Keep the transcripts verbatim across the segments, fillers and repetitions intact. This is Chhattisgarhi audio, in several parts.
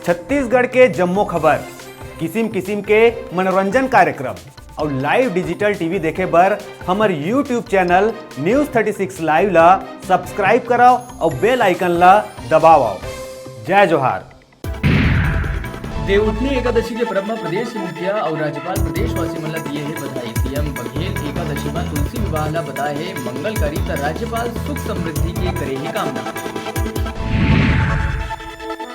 छत्तीसगढ़ के जम्मो खबर, किसिम किसिम के मनोरंजन कार्यक्रम अउ live digital T V देखे बर हमर YouTube channel News thirty six Live ला subscribe करव अउ bell icon ला दबावव। जय जोहार। देवउठनी एकादशी के परब म प्रदेश के मुखिया अउ राज्यपाल प्रदेशवासी मन ल दिए हे बधाई। सीएम बघेल एकादशी म तुलसी विवाह ल बताए हे मंगलकारी, त राज्यपाल सुख समृद्धि के करे हे कामना।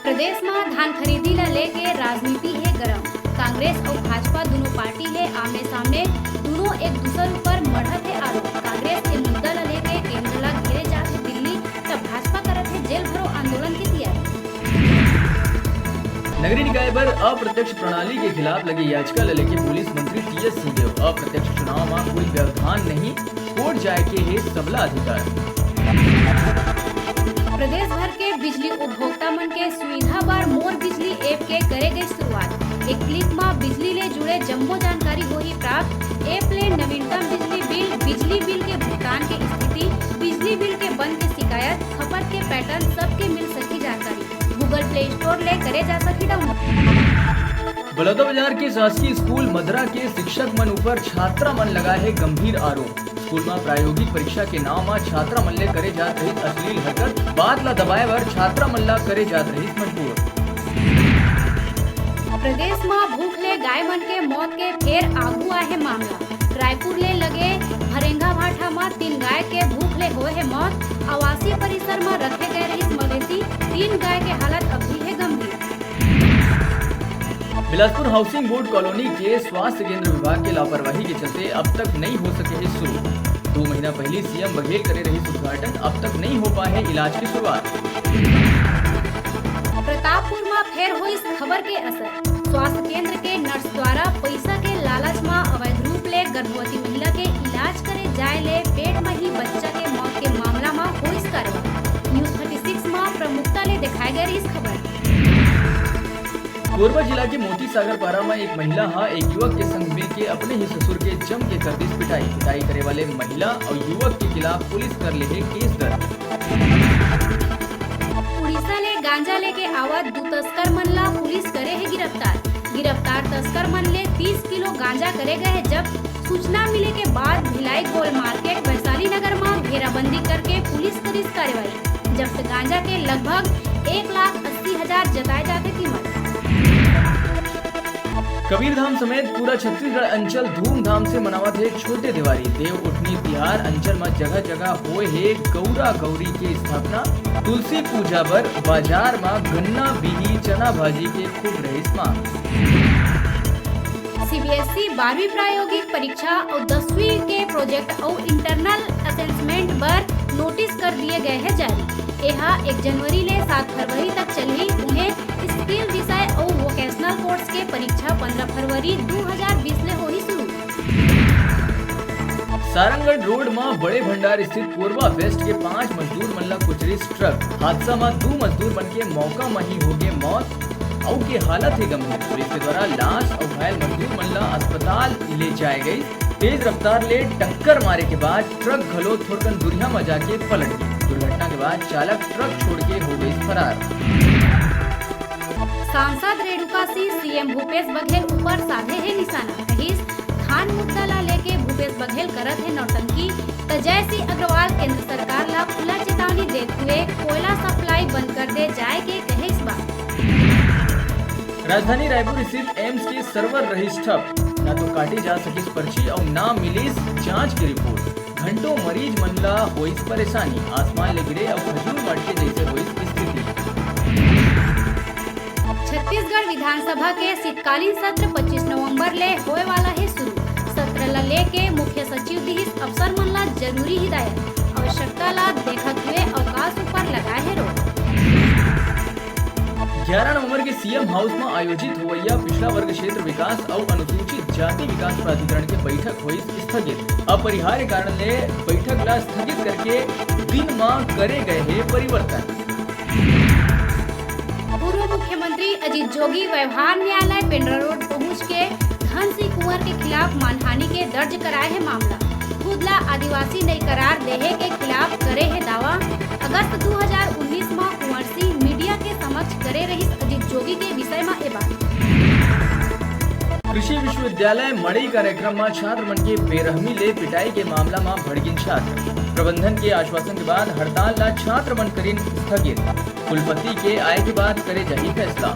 प्रदेश म धान खरीदी ल लेके राजनीति हे गरम। कांग्रेस अउ भाजपा दुनों पार्टी हे आमने सामने, दुनों एक दूसर ऊपर मढ़त हे आरोप। कांग्रेस ए मुद्दा ल लेके केंद्र ल घेरे जात हे दिल्ली, त भाजपा करत हे जेल भरो आंदोलन के तियारी। नगरीय निकाय बर अप्रत्यक्ष प्रणाली के खिलाफ लगे याचिका ल लेके पुलिस मंत्री टीएस सिंहदेव, अप्रत्यक्ष चुनाव म कोई व्यवधान नहीं, कोर्ट जाए के हे सबला अधिकार। प्रदेश भर के बिजली उपभोक्ता मन के सुविधा बर मोर बिजली ऐप के करे गई शुरुआत। एक क्लिक म बिजली ले जुड़े जम्मो जानकारी होही प्राप्त। ऐप ले नवीनतम बिजली बिल, बिजली बिल के भुगतान के स्थिति, बिजली बिल के बंद के शिकायत, खपत के पैटर्न, सबके मिल सकही जानकारी। Google Play Store ले करे जा सकही डाउनलोड। बलौदाबाजार के शासकीय स्कूल मदरा के शिक्षक मन ऊपर छात्रा मन लगाए हे गंभीर आरोप। स्कूल म प्रायोगिक परीक्षा के नाव म छात्रा मन ले करे जात रहिस अश्लील हरकत, बात ला दबाए बर छात्रा मन ला करे जात रहिस मजबूर। प्रदेश म भूख ले गाय मन के मौत के फेर आगू आए हे मामला। रायपुर ले लगे भरेंगा भाठा म तीन गाय के भूख ले होए हे मौत। आवासीय परिसर म रखे गए रहिस मवेशी, तीन गाय के हालत अभी हे गंभीर। बिलासपुर हाउसिंग बोर्ड कॉलोनी के स्वास्थ्य केंद्र विभाग के लापरवाही के चलते अब तक नइ हो सके हे शुरू। दो महीना पहली सीएम बघेल करे रहिस उद्घाटन, अब तक नइ हो पाए हे इलाज के शुरुआत। प्रतापपुर म फेर होइस खबर के असर। स्वास्थ्य केंद्र के नर्स द्वारा पइसा के लालच म अवैध रूप ले गर्भवती महिला के इलाज करे जाए ले पेट म ही बच्चा के मौत के मामला म होइस कार्रवाई। News thirty six म प्रमुखता ले देखाए गए रहिस खबर। कोरबा जिला के मोती सागर पारा म एक महिला ह एक युवक के संग मिलके अपने ही ससुर के जम के कर दिस पिटाई। पिटाई करे वाले महिला अउ युवक के खिलाफ पुलिस कर ले हे केस दर्ज। उड़ीसा ले गांजा लेके आवत दू तस्कर मन ला पुलिस करे हे गिरफ्तार। गिरफ्तार तस्कर मन ले तीस किलो गांजा करे गए हे जब्त। सूचना मिले के बाद भिलाई गोल मार्केट वैशाली नगर म घेराबंदी करके पुलिस करिस कार्रवाई। जब्त गांजा के लगभग एक लाख अस्सी हजार जताए जाथे कीमत। कबीरधाम समेत पूरा छत्तीसगढ़ अंचल धूमधाम से मनावत हे छोटे देवारी। देव उठनी तिहार अंचल म जगह जगह होए हे गौरा गौरी के स्थापना। तुलसी पूजा बर बाजार म गन्ना, बिही, चना भाजी के खूब रहिस मांग। सीबीएसई बारहवीं प्रायोगिक परीक्षा अउ दसवीं के प्रोजेक्ट अउ इंटरनल असेसमेंट बर नोटिस कर दिए गए हे जारी। एहा एक जनवरी ले सात फरवरी तक चलही। उहें स्किल विषय अउ वोकेशनल कोर्स के परीक्षा पंद्रह फरवरी दू हजार बीस ले होही शुरू। सारंगढ़ रोड म बड़े भंडार स्थित कोरबा वेस्ट के पांच मजदूर मन ला कुचरिस ट्रक। हादसा म दू मजदूर मन के मौका म ही होगे मौत अउ के हालत हे गंभीर। पुलिस के द्वारा लाश अउ घायल मजदूर मन ला अस्पताल ले जाए गई। तेज रफ्तार ले टक्कर मारे के बाद ट्रक घलो थोरकन दुरिहा म जाके पलट गई। दुर्घटना के बाद चालक ट्रक छोड़ के हो गई फरार। सांसद रेणुका सिंह सीएम भूपेश बघेल ऊपर साधे हे निशाना, कहिस, खान मुद्दा ला लेके भूपेश बघेल करत हे नौटंकी, त जय सिंह अग्रवाल केंद्र सरकार ला खुला चेतावनी देत हुए कोयला सप्लाई बंद कर दे जाए के कहिस बा। राजधानी रायपुर स्थित एम्स के सर्वर रहिस ठप, ना तो काटे जा सकिस पर्ची अउ ना मिलिस जांच के रिपोर्ट। घंटों मरीज मन ला होइस परेशानी, आसमान ले गिरे अउ खजूर म अटके जैसे होइस स्थिति। छत्तीसगढ़ विधानसभा के शीतकालीन सत्र पच्चीस नवंबर ले होए वाला हे शुरू। सत्र ला लेके मुख्य सचिव दिहिस अफसर मन ला जरूरी हिदायत, आवश्यकता ला देखत हुए अवकाश ऊपर लगाए हे रोक। ग्यारह नवंबर के सीएम हाउस म आयोजित होवइया पिछड़ा वर्ग क्षेत्र विकास अउ अनुसूचित जाति विकास प्राधिकरण के बैठक होइस स्थगित। अपरिहार्य कारण ले बैठक ला स्थगित करके दिन म करे गए हे परिवर्तन। पूर्व मुख्यमंत्री अजीत जोगी व्यवहार न्यायालय पेंड्रा रोड पहुंच के धन सिंह कुंवर के खिलाफ मानहानि के दर्ज कराए हे मामला। खुद ला आदिवासी नई करार देहे के खिलाफ करे हे दावा। अगस्त दू हजार उन्नीस म कुंवर सिंह मीडिया के समक्ष करे रहिस अजीत जोगी के कृषि विश्वविद्यालय मड़ई कार्यक्रम म छात्र मन के बेरहमी ले पिटाई के मामला म भड़किन छात्र। प्रबंधन के आश्वासन के बाद हड़ताल ला छात्र मन करिन स्थगित। कुलपति के आय के बाद करे जाही फैसला।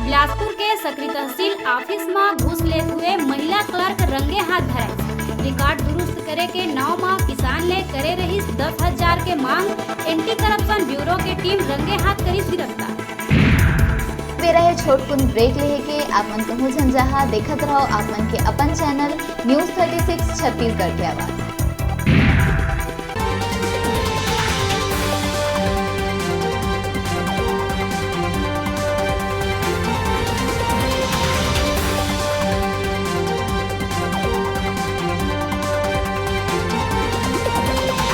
बिलासपुर के सकरी तहसील ऑफिस म घूस लेत हुए महिला क्लर्क रंगे हाथ धराइस। रिकॉर्ड दुरुस्त करे के नाव म किसान ले करे रहिस दस हजार के मांग। एंटी करप्शन ब्यूरो के टीम रंगे हाथ करिस गिरफ्तार। बेरा हे छोटकुन ब्रेक लेहे के। आप मन कहूँ झन जहा, देखत रहो आप मन के अपन channel news thirty six Chhattisgarh के आवाज।